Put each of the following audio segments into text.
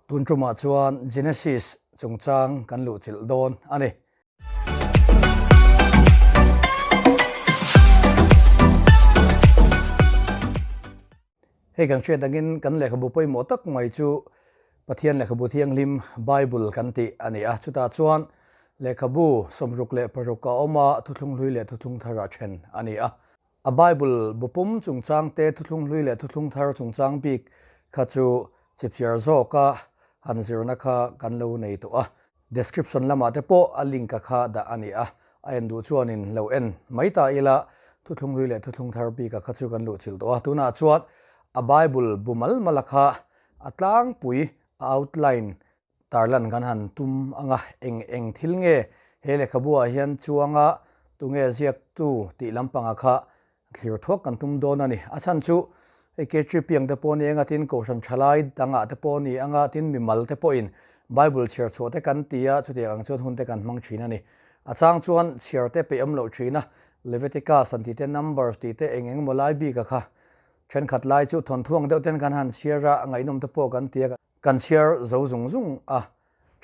Tun tumah chuan Genesis chungchang kan luhchilh dawn a ni. Hei kan hriat angin kan lehkhabu pawimawh tak mai chu Pathian Lehkhabu Thianghlim, Bible kan tih a ni a. Chutah chuan lehkhabu 66 a awm a, thuthlung hlui leh thuthlung thar ah then a ni a. A Bible bu pum chungchang te, thuthlung hlui leh thuthlung thar chungchang bik kha chu chipchiar zawka han zirna kha kan lo nei tawh a. Description lamah te pawh a link a kha dah a ni a, a en duh chuanin lo en mai ta ila, thuthlung hlui leh thuthlung thar bika kha chu kan luhchilh tawh a, tunah chuan a Bible bu mal mala kha a tlangpui, a outline, tarlan kan han tum ang a, eng eng thil nge he lehkhabu ah hian chuanga tunge ziaktu tih lampanga kha Thlir thuak kan tum dawn a ni. A chhan chu hei K3 piang te pawh ni anga tin Kohhran thalai dangah te pawh ni anga tin mimal te pawhin Bible chhiar chhuah te kan ti a, chutiang ang chuan hun te kan hmang thin a ni. A chang chuan chhiar te peih awm loh thin a, Leviticus an tih te, Numbers tih te eng eng emaw lai bik a kha thenkhat lai chu thawnthuang deuh ten kan han chhiar a, ngaihnawm te pawh kan ti a, kan chhiar zo zung zung a,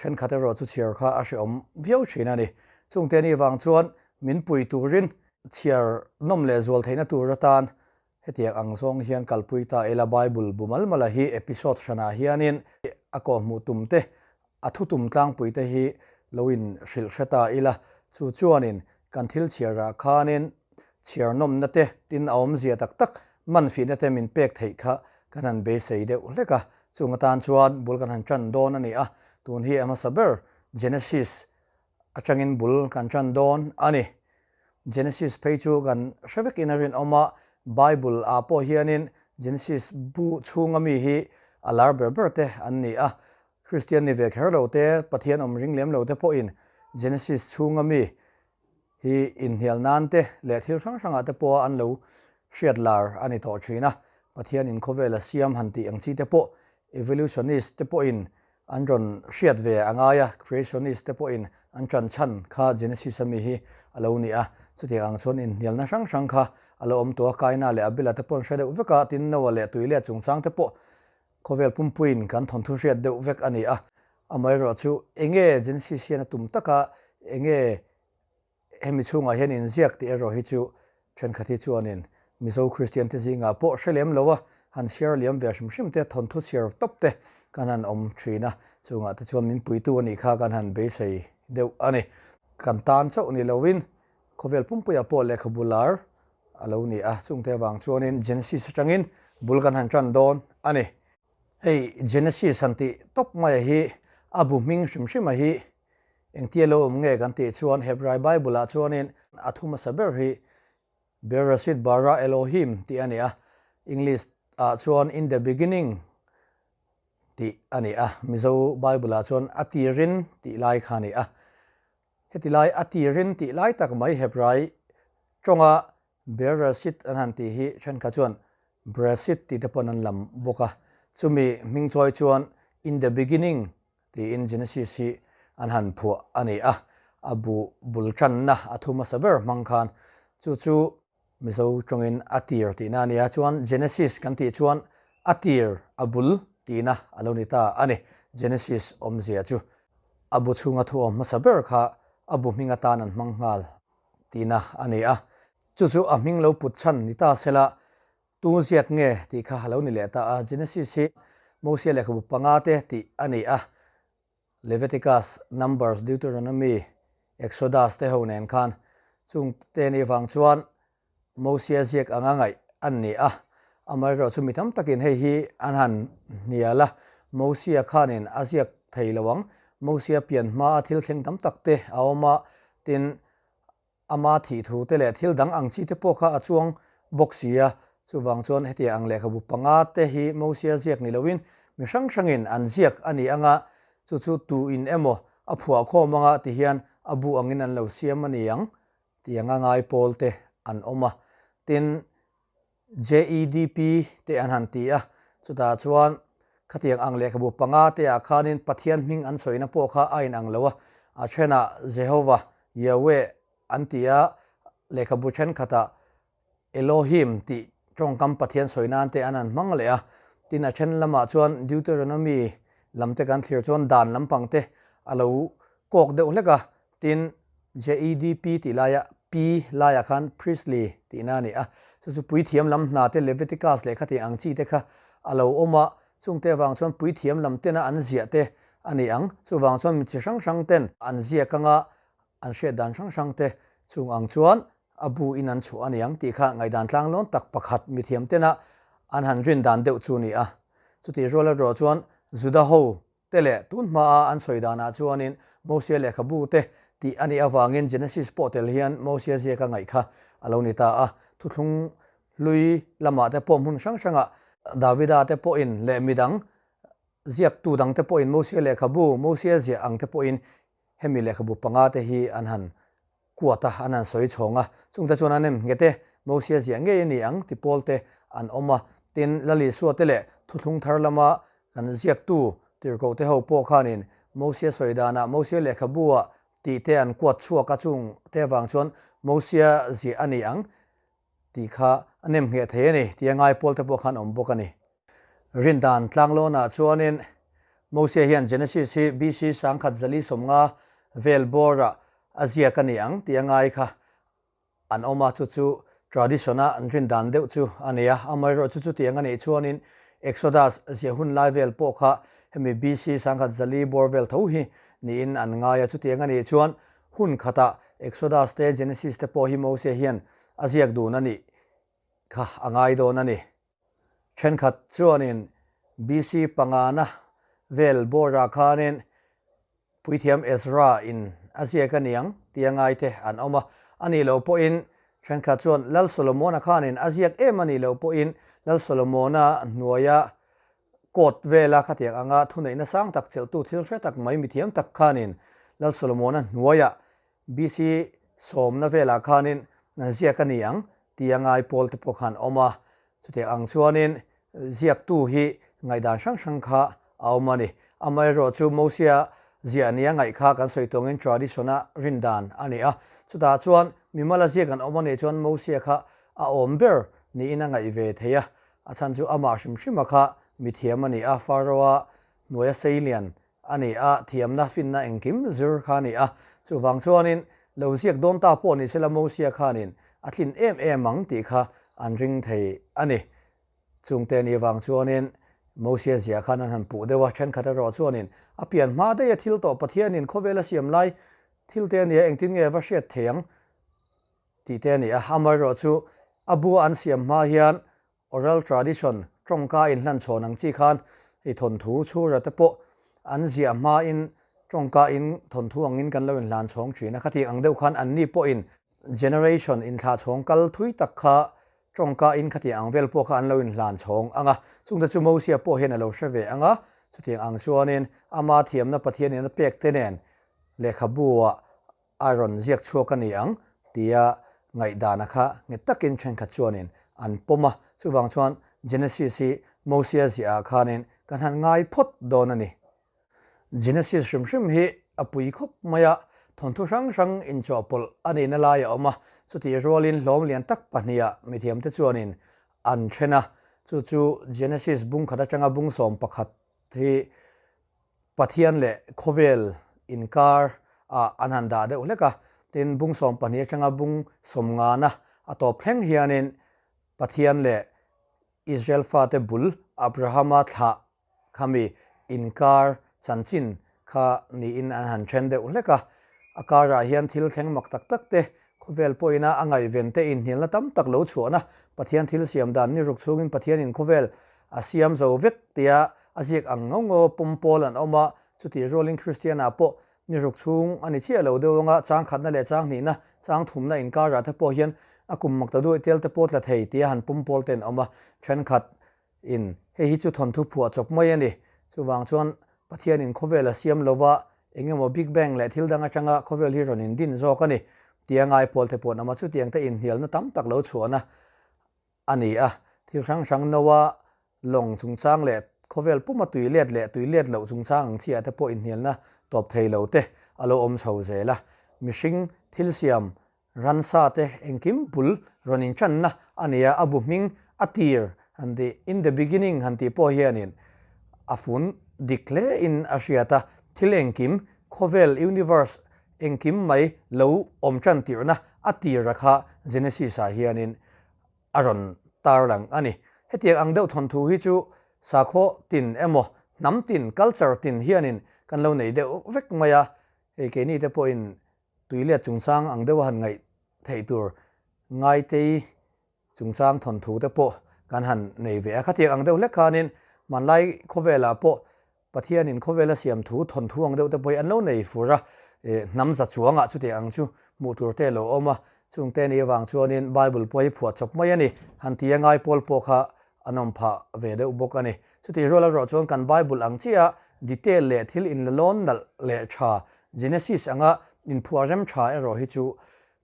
thenkhat erawh chu chhiar kha a hrehawm viau thin a ni. Chungte ni vang chuan min pui turin Chhiar nawm leh zual theihna tur atan hetiang ang zawng hian kalpui ta ila Bible bu mal mala hi episode hranah hianin a kawhhmuh tum te, a thutum tlangpui te hi lo in hrilh hre ta ila, chu chuanin kan thil chhiarah khanin chhiar nawmna te tin a awmzia tak tak manfihna te min pek theih kha kan han beisei deuh hlek a, chung atan chuan bul kan han tan dawn a ni a, tun hi a hmasa ber Genesis atangin bul kan tan dawn a ni. Genesis phei chu kan hre vekin a rinawm a, Bible ah pawh hianin Genesis bu chhunga mi hi a lar ber ber te an ni a. Kristian ni ve kher lo te, Pathian awm ring lem lo te pawhin Genesis chhunga mi hi inhnial nan te leh thil hrang hrangah te pawha an lo hriat lar a ni tawh thin a. Pathian in khawvel a siam han tih ang chi te pawh evolutionist te pawhin An rawn hriat ve a ngai a, creationist te pawhin an ṭan chhan kha Genesis a mi hi a lo ni a, chutiang ang chuan inhnialna hrang hrang kha a lo awm tawh a, Kaina leh Abela te pawh an hre deuh vek a, tin Noah leh Tuilet chungchang te pawh khawvel pumpuiin kan thawnthu hriat deuh vek a ni a, amaherawhchu enge Genesis hian a tum taka enge Hemi chhungah hian inziak tih erawh hi chu thenkhat hi chuanin Mizo Kristian te zingah pawh hre lem lo a, han chhiar liam ve hrim hrim te, thawnthu chhiar tawp te kan han awm thin a, chungah te chuan min puitu a nih kha kan han beisei deuh a ni. Kan tan chauh ni loin khawvel pumpuiah pawh lehkhabu lar a lo ni a, chungte avang chuanin Genesis atangin bul kan han tan dawn a ni. Hei Genesis han tih tawp maia hi a bu hming hrim hrima hi Engtia lo awm nge kan tih chuan Hebrai Bible ah chuanin a thu hmasa ber hi Bereshit bara Elohim tih a ni a, English ah chuan In the beginning tih a ni a, Mizo Bible ah chuan a tirin tih lai kha a ni a. Heti lai a tirin tih lai tak mai Hebrai tawnga Bereshit an han tih hi thenkhat chuan Breshit tih te pawn an lam bawk a, chumi hming chawi chuan In the beginning Tiin Genesis hi an han phuah a ni a, a bu bul tanna a thu hmasa ber hmang khan chu chu Mizo tawngin a tir tihna a ni a, chuan Genesis kan tih chuan a tir, a bul tihna a lo ni ta a ni. Genesis awmzia chu a bu chhunga thu awm hmasa ber kha a bu hming atan an hmang nghal tihna a ni a, chu chu a hming lo put chhan ni ta sela Tu ziak nge tih kha a lo ni leh ta a, Genesis hi Mosia lehkhabu panga te tih a ni a, Leviticus, Numbers, Deuteronomy, Exodus te ho nen khan chung te ni vang chuan Mosia ziak anga ngaih an ni a, amaherawh chu mi tam takin hei hi an han hnial a, Mosia khanin a ziak thei lo ang, Mosia pian hmaa thil thleng tam tak te a awm a, tin Ama thih thu te leh thil dang ang chi te pawh kha a chuang bawk si a, chuvang chuan hetiang ang lehkhabu panga te hi Mosia ziak ni loin mi hrang hrangin an ziak a ni anga, chu chu tu in emaw a phuah khawm anga ti hian a bu angin an lo siam a ni ang tih anga ngai pawl te an awm a. Tin, JEDP te an han ti a, chutah chuan khatiang ang lehkhabu panga te ah khanin Pathian hming an sawina pawh kha a inang lo a, a thenah Jehovah, Yahweh, an ti a, lehkhabu thenkhatah Elohim tih tawngkam Pathian sawi nan te an han hmang leh a, tin a then lamah chuan Deuteronomy lam te kan thlir chuan dan lampang te a lo kawk deuh hlek a, tin JEDP tih laia P laiah khan Priestly tihna a ni a, chu chu puithiam lam hna te Leviticus leh khatiang ang chi te kha a lo awm a, chungte avang chuan puithiam lam tena an ziah te a ni ang, chuvang chuan mi chi hrang hrang ten an ziak anga an hriat dan hrang hrang te chung ang chuan a bu in an chhuah a ni ang tih kha ngaihdan tlanglawn tak pakhat mithiam tena an han rin dan deuh chu a ni a. Chutih rual erawh chuan Juda ho te leh tun hmaa an sawi danah chuanin Mosia lehkhabu te tih a nih avangin Genesis pawh tel hian Mosia ziaka ngaih kha a lo ni ta a. Thuthlung hlui lamah te pawh hmun hrang hrangah Davida te pawhin leh midang ziaktu dang te pawhin Mosia lehkhabu, Mosia ziah ang te pawhin hemi lehkhabu panga te hi an han kuat a, an han sawi chhawng a, chungte chuan an em nghet e, Mosia ziah ngei a ni ang ti pawl te an awm a, tin Lalisua te leh thuthlung thar lama kan ziaktu tirhkoh te ho pawh khanin Mosia sawi danah Mosia lehkhabu ah tih te an kuat chhuak a, chung te avang chuan Mosia ziah a ni ang tih kha a nem ngheh thei a ni tia ngai pawl te pawh khan awm bawk a ni. Rindan tlanglawnah chuanin Mosia hian Genesis hi BC 1050 vel bawrah a ziak a ni ang tih a ngai kha an awm a, chu chu tradition-a an rindan deuh chu a ni a. Amaherawhchu chu chutiang a nih chuanin Exodus ziah hun lai vel pawh kha hemi BC 1100 bawr vel tho hi niin an ngai a, chutiang a nih chuan hun khatah Exodus te Genesis te pawh hi Mosia hian a ziak dun a nih kha a ngai dawn a ni. Thenkhat chuanin BC pangana vel bawrah khanin Puithiam Ezra in a ziak a niang tia ngaite an awm a, a nih loh pawhin thenkhat chuan Lal Solomona khanin a ziak em a nih loh pawhin Lal Solomona hnuaia court vela khatiang anga thuneihna sang tak chelhtu thil hre tak mai mithiam tak khanin Lal Solomona hnuaia BC sawmna velah khanin ziak a ni ang tia ngai pawl te pawh khan awm a, chutiang ang chuanin ziaktu hi ngaihdan hrang hrang kha a awm a ni. Amaherawhchu Mosia ziah nia ngaih kha kan sawi tawngin tradition-a rindan a ni a, chutah chuan mimala ziak an awm a nih chuan Mosia kha a awm ber niin a ngaih ve thei a, a chhan chu amah hrim hrima kha mithiam a ni a, Pharaoh-a hnuaia seilian A ni a, thiamna finna engkim zir kha a ni a, chuvang chuanin lo ziak dawn ta pawh ni sela Mosia khanin a tlin em em ang tih kha an ring thei a ni. Chungte ni vang chuanin Mosia ziah khan an han puh deuh a, thenkhat erawh chuanin a pian hma daih a thil tawh Pathianin khawvel a siam lai thil te a nia engtin nge va hriat thei ang tih te a ni a, amaherawhchu a bu an siam hma hian Oral tradition, tawngka inhlanchhawn ang chi khan hei thawnthu chhura te pawh an ziah hmain tawngka in thawnthu angin kan lo inhlanchhawng thin a, khatiang ang deuh khan anni pawhin generation inthlahchhawng kal thui tak kha tawngka in khatiang ang vel pawh kha an lo inhlanchhawng ang a, chungte chu Mosia pawh hian a lo hre ve ang a, chutiang ang chuanin ama thiamna Pathianin a pek te nen lehkhabu ah A rawn ziak chhuak a ni ang tia ngaihdana kha nghet takin thenkhat chuanin an pawm a, chuvang chuan Genesis hi Mosia ziahah khanin kan han ngai phawt dawn a ni. Genesis hrim hrim hi a pui khawp mai a, thawnthu hrang hrang inchawhpawlh a nihna lai a awm a, chutih rualin hlawm lian tak pahniha mithiamte chuanin an then a, chu chu Genesis bung khat atanga bung 11 hi Pathian leh khawvel inkar ah an han dah deuh hlek a, tin bung 12 atanga bung 50 na a tawp thleng hianin Pathian leh Israel fate bul Abrahama thlah khami inkar chanchin kha niin an han then deuh hlek a. A karah hian thil thleng mak tak tak te, khawvel pawhina a ngaihven te inhnialna tam tak lo chhuahna, Pathian thil siam dan ni ruk chhungin Pathianin khawvel a siam zo vek tia a ziak ang ngau ngau pawm pawl an awm a, chutih rualin Kristianah pawh ni ruk chhung a ni chiah lo deuh anga chang khatna leh chang hnihna, chang thumna inkarah te pawh hian a kum mak ta duai tel te pawh tla thei tia han pawm pawl te an awm a, thenkhat in hei hi chu thawnthu phuah chawp mai a ni. Chuvang chuan Pathianin khawvel a siam lova eng emaw Big Bang leh thil dang atanga khawvel hi rawn indin zawk a ni tia ngai pawl te pawh an awm a, chutiang te inhnialna tam tak lo chhuahna a ni a. Thil hrang hrang Noah lawng chungchang leh khawvel puma tui let leh tui let loh chungchang ang chiah te pawh inhnialna tawp thei lo te a lo awm chho zel a. Mihring thil siam Ransa te engkim bul rawn inṭanna a ni a, a bu hming a tir han tih, in the beginning han tih pawh hianin a fun dik hle in a hriat a, thil engkim, khawvel, universe, engkim mai lo awm tan tirhna a tira kha Genesis ah hianin a rawn tarlang a ni. Hetiang ang deuh thawnthu hi chu sakhaw tin emaw hnam tin, culture tin hianin kan lo nei deuh vek mai a, hei keini te pawhin tuilet chungchang ang deuha han ngaih theih tur ngaitei chungchang thawnthu te pawh kan han nei ve a. Khatiang ang deuh hlek khanin hmanlai khawvelah pawh Pathianin khawvela siam thu thawnthu ang deuh te pawh hi an lo nei fur a, hnam za chuangah chutiang ang chu hmuh tur te a lo awm a, chungte ni avang chuanin Bible pawh hi phuah chawp mai a ni, han ti a ngai pawl pawh kha an awm phah ve deuh bawk a ni. Chutih rual erawh chuan kan Bible ang chiah detail leh thil inlalawn nalh leh tha Genesis anga inphuah rem tha erawh hi chu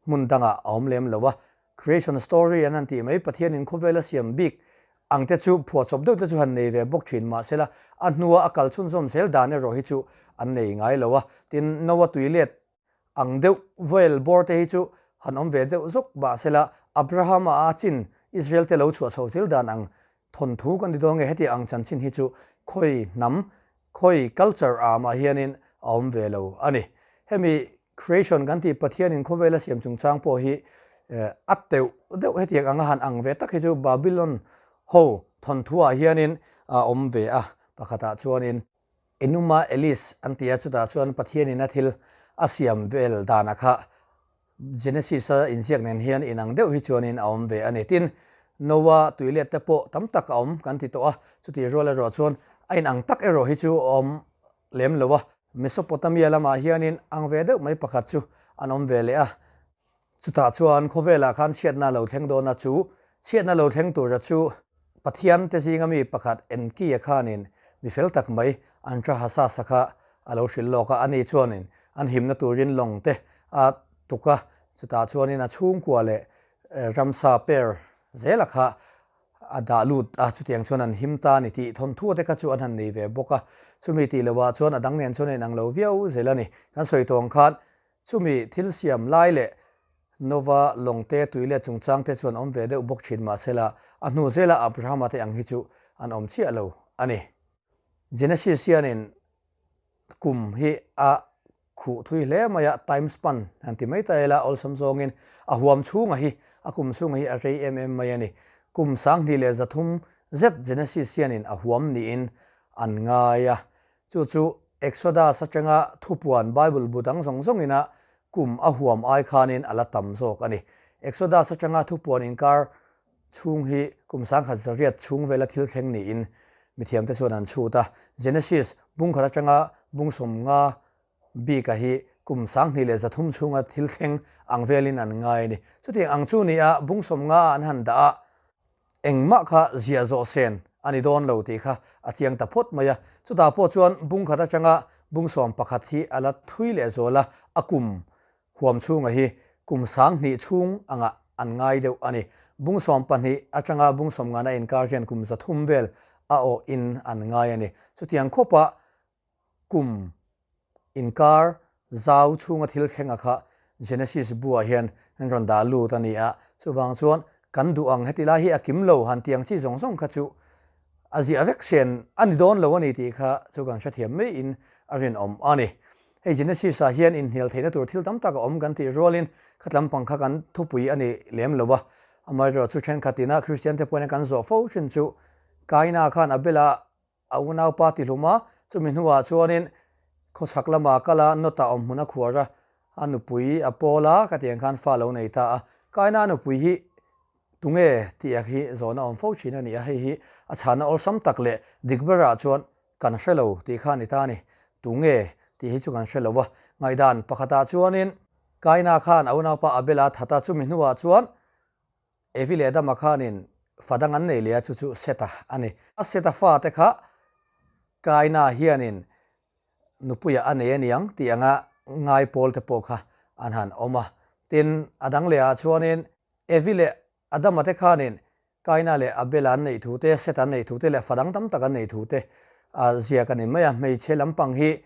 hmun dangah a awm lem lo a, Creation story an han tih mai, Pathianin khawvel a siam bik ang te chu phuahchawp deuh te chu han nei ve bawk thin mahsela a hnua a kal chhunzawm zel dan erawh hi chu an nei ngai lo a. Tin, Noah tuilet ang deuh vel bawr te hi chu han awm ve deuh zawk mahsela Abrahama a chin Israel te lo chhuah chho zel dan ang thawnthu kan ti dawn nge heti ang chanchin hi chu khawi hnam, khawi culture ah mah hianin a awm ve lo a ni. Hemi Creation kan tih Pathianin khawvel a siam chungchang pawh hi a teuh deuh hetiang anga han ang ve tak hi chu Babylon ho thawnthuah hianin a awm ve a, pakhatah chuanin Enuma Elish an ti a, chutah chuan Pathianin a thil a siam vel danah kha Genesis a inziak nen hian inang deuh hi chuanin a awm ve a ni. Tin, Noah tuilet te pawh tam tak a awm kan ti tawh a, chutih rual erawh chuan a inang tak erawh hi chu a awm lem lo a. Mesopotamia lamah hianin ang ve deuh mai pakhat chu an awm ve leh a. Chutah chuan khawvelah khan chhiatna lo thleng dawn a chu chhiatna lo thleng tura chu Pathian te zinga mi pakhat Enki-a khanin mi fel tak mai Antrahasasa kha a lo hrilh lawk a, ani chuanin an himna turin lawng te a tuk a, chutah chuanin a chhungkua leh ramsa per zela kha a dah lut a, chutiang chuan an him ta a ni tih thawnthu te kha chu an han nei ve bawk a, chumi tih lohah chuan a dang nen chuan a inang lo viau zel a ni. Kan sawi tawng khan chumi thil siam lai leh Nova lawng te tui leh chungchang te chuan awm ve deuh bawk thin mahsela a hnu zela Abrahama te ang hi chu an awm chiah lo a ni. Genesis hianin kum hi a khuh thui hle mai a, time span han ti mai ta ila awlsam zawngin a huam chhunga hi a kum chhunga hi a rei em em mai a ni. Kum 2300 zet Genesis hianin a huam niin an ngai a, chu chu Exodus atanga thupuan Bible bu dang zawng zawngina kum a huam ai khanin a la tam zawk a ni. Exodus atanga thupuan inkar chhung hi kum 1800 chhung vela thil thleng niin mithiamte chuan an chhut a. Genesis bung khat atanga bung 50 bika hi kum 2300 chhunga thil thleng ang velin an ngai a ni. Chutiang ang chu ni a, bung 50 ah an han dah a, engmah kha ziah zawh sen a ni dawn lo tih kha a chiang ta phawt mai a. Chutah pawh chuan bung khat atanga bung 11 hi a la thui leh zual a, a kum Huam chhunga hi kum 2000 chhung angah an ngai deuh a ni. Bung 12 atanga bung 50 a inkar hian kum 300 vel a awh in an ngai a ni. Chutiang khawpa kum inkar zau chhunga thil thlenga kha Genesis buah hian an rawn dah lut a ni a. Chuvang chuan kan duh ang heti lai hi a kim lo han ti ang chi zawng zawng kha chu a ziah vek sen a ni dawn lo a ni tih kha chu kan hrethiam mai in a rinawm a ni. Hei Genesis ah hian inhnial theihna tur thil tam tak a awm kan tih rualin khatlam pang kha kan thupui a ni lem lo a, amaherawh chu thenkhat ina Kristian te pawhin kan zawh fo thin chu Kaina khan Abela a unaupa tihlum a, chumi hnuah chuanin khawchhak lamah kal a, Nota awm hmun a khuar a, a nupui a pawl a, khatiang khan fa lo nei ta a. Kaina nupui hi tunge tih a hi zawhna awm fo thin a ni a, hei hi a chhana awlsam tak leh dik berah chuan kan hre lo tih kha a ni ta a ni. Tunge tih hi chu kan hre lo a. Ngaihdan pakhatah chuanin Kaina khan a unaupa Abela a that a, chumi hnuah chuan Evi leh Adama khanin fa dang an nei leh a, chu chu Seta a ni. A Seta fate kha Kaina hianin nupuiah a nei a niang tih anga ngai pawl te pawh kha an han awm a. Tin, a dang lehah chuanin Evi leh Adama te khanin Kaina leh Abela an neih thu te, Seta an neih thu te leh fa dang tam tak an neih thu te a ziak a ni mai a. Hmeichhe lampang hi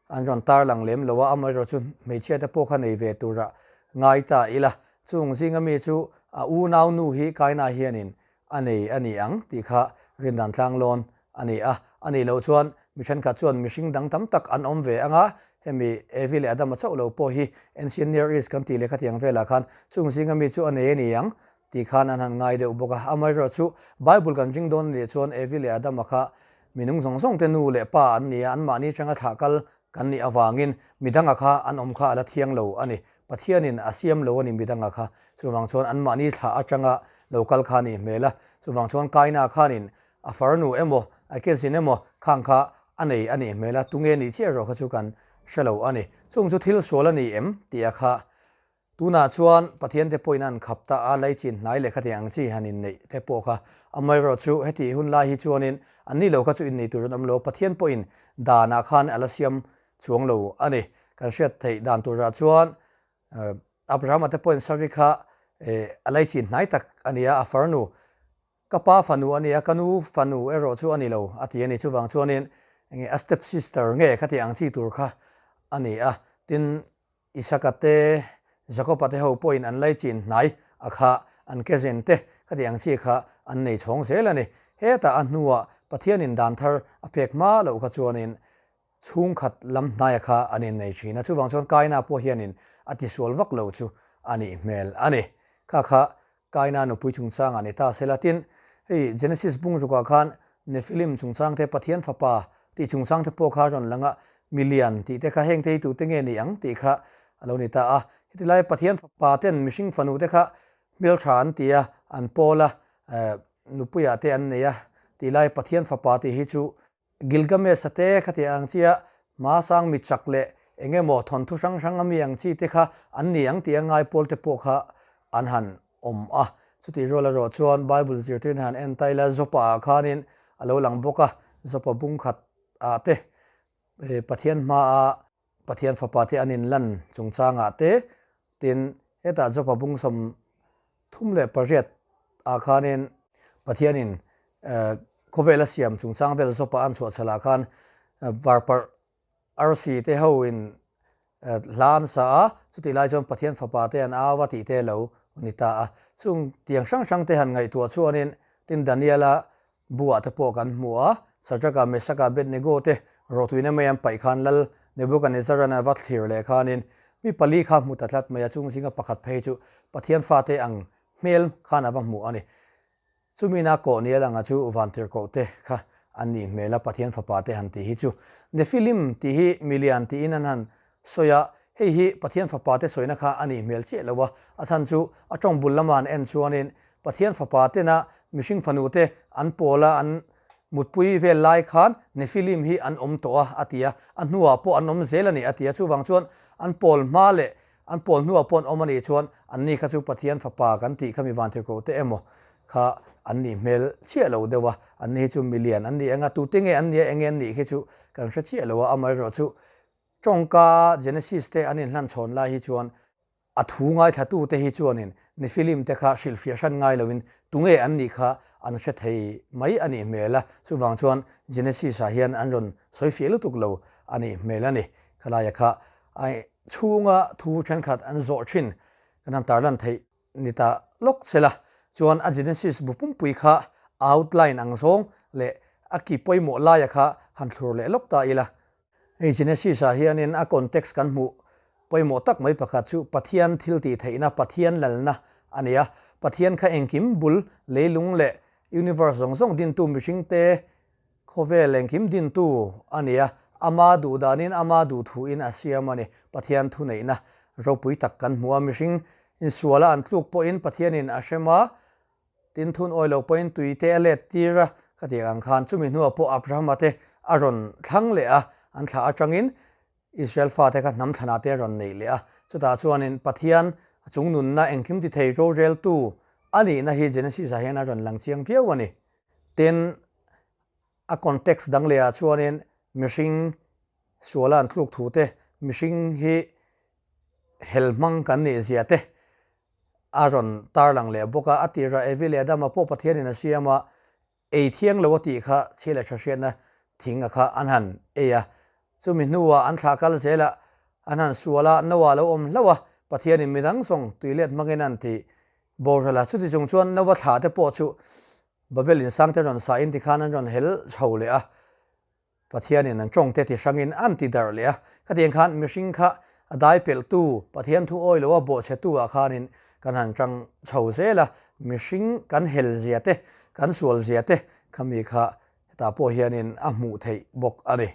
an rawn tarlang lem lo a, amaherawh chu hmeichhia te pawh kha nei ve tura ngai ta ila. Chung zinga mi chu a unau nu hi Kaina hianin a nei a ni ang tih kha rindan tlanglawn a ni a. A nih loh chuan Mi thenkhat chuan mihring dang tam tak an awm ve ang a, hemi Evi leh Adama chauh lo pawh hi Ancient Near East kan tih leh khatiang velah khan chung zinga mi chu a nei a ni ang tih khan an han ngai deuh bawk a. Amaherawhchu Bible kan ring dawn anih chuan Evi leh Adama kha minung zawng zawng te nu leh pa an ni a, anmahni atanga thlah kal kan nih avangin midanga kha an awm kha a la thiang lo a ni. Pathianin a siam lo a ni midanga kha. Chuvang chuan anmahni thlah atanga lo kal kha a nih hmel a. Chuvang chuan Kaina khanin A farnu emaw, a kezin emaw khang kha a nei a nih hmel a, tunge nih chiah erawh kha chu kan hre lo a ni. Chung chu thil sual a ni em? tih a kha. Tunah chuan Pathian te pawhin an khap ta a, leichin hnai leh khatiang ang chi han inneih te pawh kha. Amaherawh chu heti hun lai hi chuanin an ni lo kha chu innei tur an awm lo, Pathian pawhin danah khan a la siam chuang lo a ni. Kan hriat theih dan turah chuan Abrahama te pawhin Sari kha a leichin hnai tak a ni a, a farnu Ka pa fanu a nia, ka nu fanu erawh chu a ni lo, a ti a ni. Chuvang chuanin enge a step sister nge kha tih ang chi tur kha a ni a. Tin, Isaka te, Jakoba te ho pawhin an laichin hnai a kha an cousin te kha tih ang chi kha an nei chhawng zel a ni. Hetah a hnuah Pathianin dan thar a pek hma loh kha chuanin chhungkhat lam hnaia kha an innei thin a. Chuvang chuan Kaina pawh hianin a tisual vak lo chu a nih hmel a ni. Kha kha Kaina nupui chungchangah ni ta sela. Tin, hei Genesis bung rukah khan Nephilim chungchang te, Pathian fapa tih chungchang te pawh kha a rawn lang a, milian tih te kha heng te hi tute nge ni ang tih kha a lo ni ta a. Heti lai Pathian fapa ten mihring fanu te kha hmeltha an ti a, an pawl a, nupuiah te an nei a tih lai Pathian fapa tih hi chu Gilgamesh-a te kha tih ang chia hmasang mi chak leh eng emaw thawnthu hrang hrang a mi ang chi te kha an ni ang tih a ngai pawl te pawh kha an han awm a. Chutih rual erawh chuan Bible zirtirna han en ta ila Jopa ah khanin a lo lang bawk a, Jopa bung khat ah te Pathian hmaa Pathian fapa te an inlan chungchangah te, tin hetah Jopa bung 38 ah khanin Pathianin khawvel a siam chungchang vel Jopa an chhuah chhalah khan varparh arsi te ho in hla an sa a, chutih lai chuan Pathian fapa te an au a tih te lo ni ta a. Chung tiang hrang hrang te han ngaihtuah chuanin tin Daniela Buah te pawh kan hmu a, Sadraka, Mesaka, Abednego te rawhtuina mai an paih khan Lal Nebukanezzar-a'n a va thlir leh khanin mi pali kha hmu ta tlat mai a, chung zinga pakhat phei chu Pathian fate ang hmel khan a va hmu a ni. Chumina kawh nial anga chu vantirhkoh te kha an nih hmel a, Pathian fapa te han tih hi chu Nephilim tih hi milian tiin an han sawi a, hei hi Pathian fapa te sawina kha a nih hmel chiah lo a, a chhan chu a tawng bul lama an en chuanin Pathian fapa tena mihring fanu te an pawla an mutpui vel lai khan Nephilim hi an awm tawh a, a ti a, a hnuah pawh an awm zel a ni, a ti a, chuvang chuan an pawl hma leh an pawl hnuah pawh an awm a nih chuan anni kha chu Pathian fapa kan tih kha mi vantirhkoh te emaw kha an nih hmel chiah lo deuh a, anni hi chu milian an ni eng a, tute nge an nia enge an nih khi chu kan hre chiah lo a, amaherawhchu Tawngka Genesis te an inhlan chhawn lai hi chuan a thu ngaithlatute hi chuanin Nephilim te kha hrilhfiah hran ngai loin tunge an nih kha an hre thei mai a nih hmel a, chuvang chuan Genesis ah hian an rawn sawifiah lutuk lo a nih hmel a ni. Khalaia kha a chhunga thu thenkhat an zawh thin kan han tarlan theih ni ta lawk sela chuan a Genesis bu pumpui kha outline ang zawng leh a ki pawimawh laia kha han thlur leh lawk ta ila. Hei Genesis ah hianin a context kan hmuh pawimawh tak mai pakhat chu Pathian thil tih theihna, Pathian lalna a ni a. Pathian kha engkim bul, leilung leh universe zawng zawng dintu mihringte khawvel engkim dintu a ni a. Ama duh danin, ama duh thuin a siam a ni. Pathian thuneihna ropui tak kan hmu a. Mihring insuala an tluk pawhin Pathianin a hrem a, Tin, thun awi lo pawhin tui te a let tir a, ka tih ang khan chumi hnuah pawh Abrahama te a rawn thlang leh a, an thlah atangin Israel fate kha hnam thlanah te a rawn neih leh a. Chutah chuanin Pathian a chung nunna engkim ti thei roreltu a nihna hi Genesis-ah hian a rawn lang chiang viau a ni. Tin, a context dang lehah chuanin mihring suala an tluk thu te, mihring hi hel hmang kan nih zia te a rawn tarlang leh bawk a, a tirah Evi leh Adama pawh Pathianin a siam a, ei thiang lo a tih kha chhia leh tha hriatna thing a kha an han ei a, chumi hnuah an thlah kal zel a, an han sual a, Noah lo awm hlauh a, Pathianin midang zawng tui let hmangin an ti boral a, chuti chung chuan Noah thlah te pawh chu Babel insang te rawn sahin tikhan an rawn hel chho leh a. Pathianin an tawngte ti hrangin an ti darh leh a, khatiang khan mihring kha a dai pelhtu, Pathian thu awi loa bawhchhetu ah khanin kan han tang chho zel a, mihring kan hel zia te, kan sual zia te khami kha hetah pawh hianin a hmuh theih bawk a ni.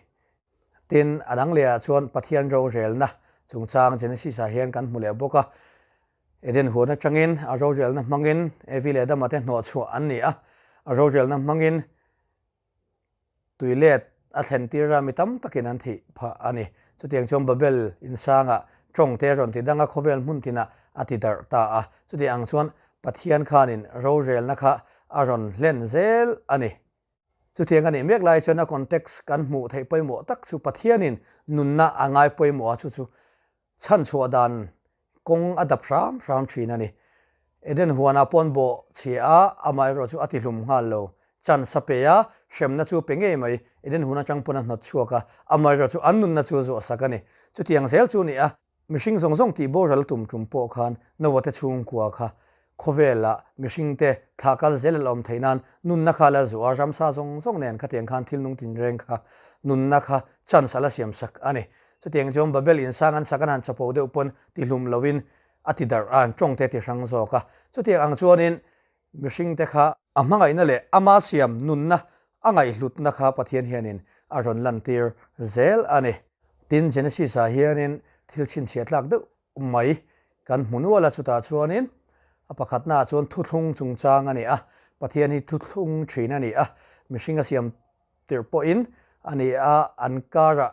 Tin, a dang lehah chuan Pathian rorelna chungchang Genesis ah hian kan hmu leh bawk a, Eden huan atangin a rorelna hmangin Evi leh Adama te hnawhchhuah an ni a, a rorelna hmangin Tui let a thlen tir a mi tam takin an thih phah a ni. Chutiang chuan Babel insangah tawng te rawn ti dang a khawvel hmun tinah a ti darh ta a. Chuti ang chuan Pathian khanin rorelna kha a rawn hlen zel a ni. Chutiang a nih mek lai chuan a context kan hmuh theih pawimawh tak chu Pathianin nunna a ngai pawimawh a chu chu Chhanchhuah dan kawng a dap hram hram thin a ni. Eden huanah pawn bawh chhia a, amaherawh chu a ti hlum nghal lo. Chance a pe a, hremna chu pe ngei mai. Eden hun atang pawn a hnawt chhuak a, amaherawh chu an nunna chu zuahsak a ni. Chutiang zel chu ni a, mihring zawng zawng tih boral tum tum pawh khan Noah te chhungkua kha Khawvelah mihringte thla kal zel a la awm theih nan nunna kha la zuah a, ramsa zawng zawng nen khatiang khan thil nung tinreng kha nunna kha chance a la siam sak a ni. Chutiang chuan Babel insang an sak an han chapo deuh pawn ti hlum loin a ti darh a, an tawngte ti hrang zawk a. Chutiang ang chuanin mihringte kha a hmangaihna leh ama siam nunna a ngaihhlutna kha Pathian hianin a rawn lantir zel a ni. Tin, Genesis-ah hianin thil chhinchhiah tlak deuh mai kan hmu nual a, chutah chuanin a pakhatnaah chuan thuthlung chungchang a ni a, Pathian hi thuthlung thin a ni a, mihring a siam tirh pawhin a ni a, an karah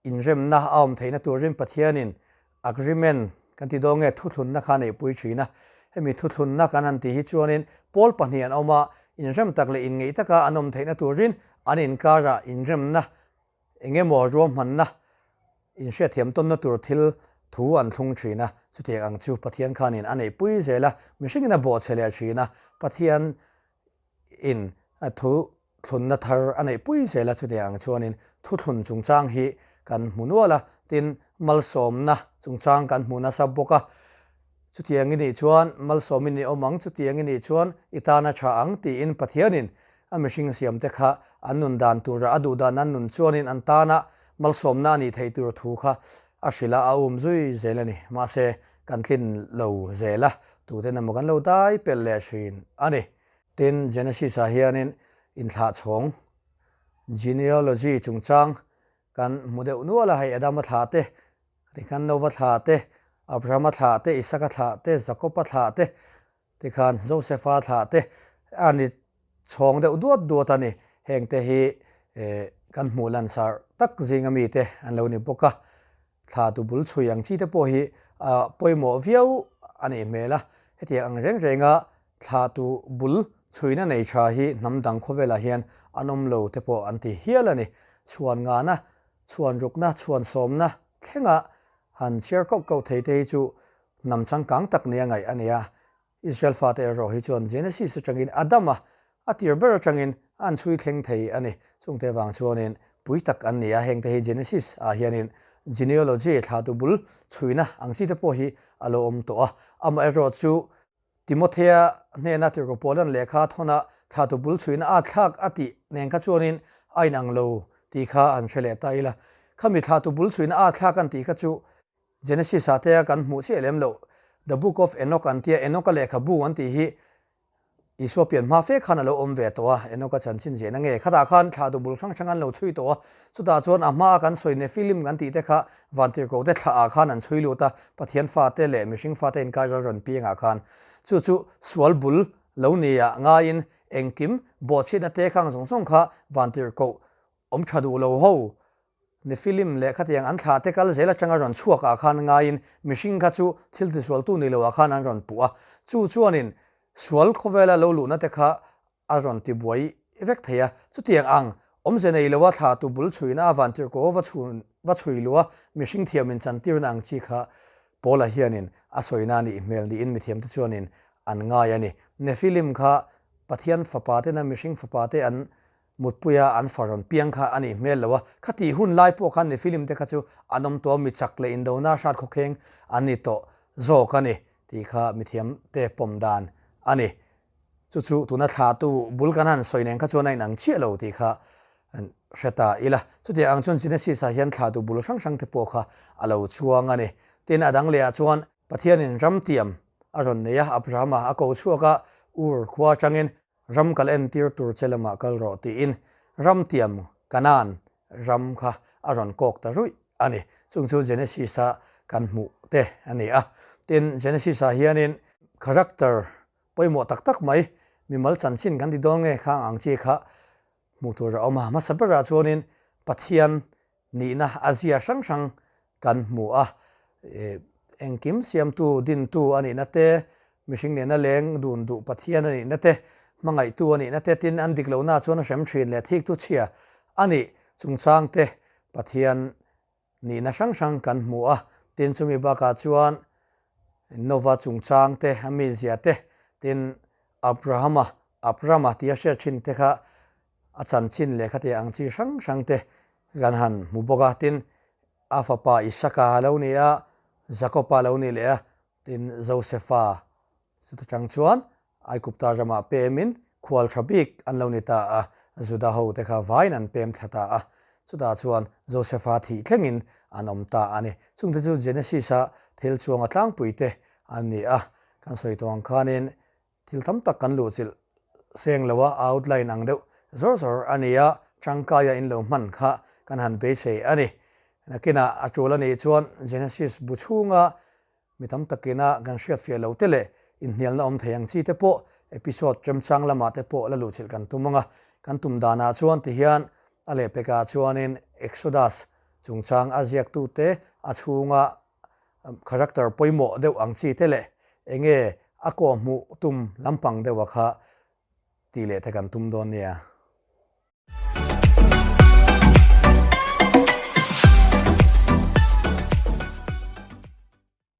inremna a awm theihna turin Pathianin agreement kan ti dawn nge thuthlunna kha a neihpui thin a, hemi thuthlunna kan han tih hi chuanin pawl pahnih an awm a, inrem tak leh inngeih taka an awm theihna turin an inkarah inremna Eng emaw ruahmanna inhriatthiam tawnna tur thil thu an thlung thin a, chutiang ang chu Pathian khanin a neihpui zel a, mihringin a bawhchhe leh thin a, Pathian in thu thlunna thar a neihpui zel a, chutiang ang chuanin thuthlun chungchang hi kan hmu nual a, tin malsawmna chungchang kan hmu nasa bawk a, Chutiang i nih chuan malsawmin i awm ang, chutiang i nih chuan i tan a tha ang tiin Pathianin a mihring siamte kha an nun dan tura a duh dan an nun chuanin an tana malsawmna a nih theih tur thu kha a hrilh a, a um zui zel a ni. Mahse, kan tlin lo zel a, tuten emaw kan lo dai pelh leh thin a ni. Tin, Genesis-ah hianin inthlahchhawng, genealogy, chungchang kan hmu deuh nual a, hei Adama thlah te, Tikhan Nova thlah te, Abrahama thlah te, Isaka thlah te, Jakoba thlah te, tikhan Josefa thlah te a ni chhawng deuh duat duat a ni. Hengte hi kan hmuh lansar tak zinga mite an lo ni bawk a. Thla tu bul chhui ang chi te pawh hi a pawimawh viau a nih hmel a. Hetiang ang reng renga thla tu bul chhuina nei tha hi hnam dang khawvelah hian an awm lo te pawh an ti hial a ni. Chhuan ngana Chhuan rukna, chhuan sawmna thlenga han chhiar koh koh thei te hi chu hnam changkang tak nia ngaih a ni a. Israel fate erawh hi chuan Genesis atangin Adama a tir ber atangin an chhui thleng thei a ni. Chungte vang chuanin pui tak an ni a, hengte hi Genesis ah hianin genealogy, thlatu bul chhuina ang chi te pawh hi a lo awm tawh a. Amaherawhchu Timothea hnena Tirhkoh Paulan lehkha thawnah thlatu bul chhuihna a thlak a tih nen kha chuanin a inang lo tih kha an hre leh ta ila. Khami thlatu bul chhuihna a thlak an tih kha chu Genesis ah te a kan hmuh chiah lem loh. The Book of Enoch an tia Enoch-a lehkhabu an tih hi Isua pian hma fe khan a lo awm ve tawh a, Enoch-a chanchin ziahna nge? Khatah khan thlahtu bul hrang hrang an lo chhui tawh a, chutah chuan a hmaa kan sawi Nephilim kan tih te kha Vantirhkoh te thlah ah khan an chhui lut a, Pathian fate leh mihring fate inkar ral rawn piang ah khan chu chu sual bul lo ni ah ngaiin engkim bawhchhiatna te khang zawng zawng kha Vantirhkoh awm tha duh lo ho Nephilim leh khatiang an thlah te kal zel atanga rawn chhuak ah khan ngaiin mihring kha chu thil tisualtu ni lo ah khan an rawn puh a, chu chuanin sual khawvela lo luhna te kha a rawn ti buai vek thei a, chutiang ang awmze nei loa thlatu bul chhuina a vantirhkoh va chhun va chhui luh a mihring thiamin chantirna ang chi kha Paula hianin a sawina nih hmel niin mithiamte chuanin an ngai a ni. Nephilim kha Pathian fapa tena mihring fapa te an Mutpuia an fa rawn piang kha a nih hmel lo a, khatih hun lai pawh khan Nephilim te kha chu an awm tawh a, mi chak leh indona hrat khawkheng an ni tawh zawk a ni tih kha mithiam te pawm dan a ni. Chu chu tuna thlahtu bul kan han sawi nen kha chuan a inang chiah lo tih kha. hre ta ila. Chutiang ang chuan Genesis-ah hian thlahtu bul hrang hrang te pawh kha a lo chuang a ni. Tin, a dang lehah chuan Pathianin ram tiam a rawn nei a, Abrahama a ko chhuak a, Ur khua atangin ram kal entir tur che lamah kal rawh tiin ram tiam Kanaan ram kha a rawn kawk ta ruih a ni. Chung chu Genesis-a kan hmuh te a ni a. Tin, Genesis-ah hianin character pawimawh tak tak mai, mimal chanchin kan ti dawn nge khang ang chi kha hmuh tur a awm a. Hmasa berah chuanin Pathian nihna a zia hrang hrang kan hmu a, engkim siamtu, dintu a nihna te, mihring nena leng dun duh Pathian a nihna te, hmangaihtu a nihna te, tin an dik lohna chuan a hrem thin leh thiktu chhia a nih chungchang te Pathian nihna hrang hrang kan hmu a. Tin chumi bakah chuan Nova chungchang te, a mizia te, tin Abrahama, Abrama tia hriat thin te kha a chanchin leh khati ang chi hrang hrang te kan han hmu bawk a. Tin, a fapa Isaka a lo ni a, Jakopa a lo ni leh a, tin Josefa chuta tang chuan Aigupta ramah pemin khual tha bik an lo ni ta a, Juda ho te kha vaiin an pem thla ta a, chutah chuan Josefa thih thlengin an awm ta a ni. Chungte chu Genesis-a thil chuanga tlangpui te an ni a, kan sawi tawh ang khanin Thil tam tak kan luhchilh seng lo a, outline ang deuh zawr zawr a ni a, tangkaia in lo hman kha kan han beisei a ni. Nakinah a tul a nih chuan Genesis bu chhunga mi tam takina kan hriatfiah lo te leh inhnialna awm thei ang chi te pawh episode remchang lamah te pawh la luhchilh kan tum ang a. Kan tum danah chuan tihian a lehpekah chuanin Exodus chungchang a ziaktute a chhunga character pawimawh deuh ang chi te leh enge a kawhhmuh tum lampang deuha kha tih leh te kan tum dawn nia.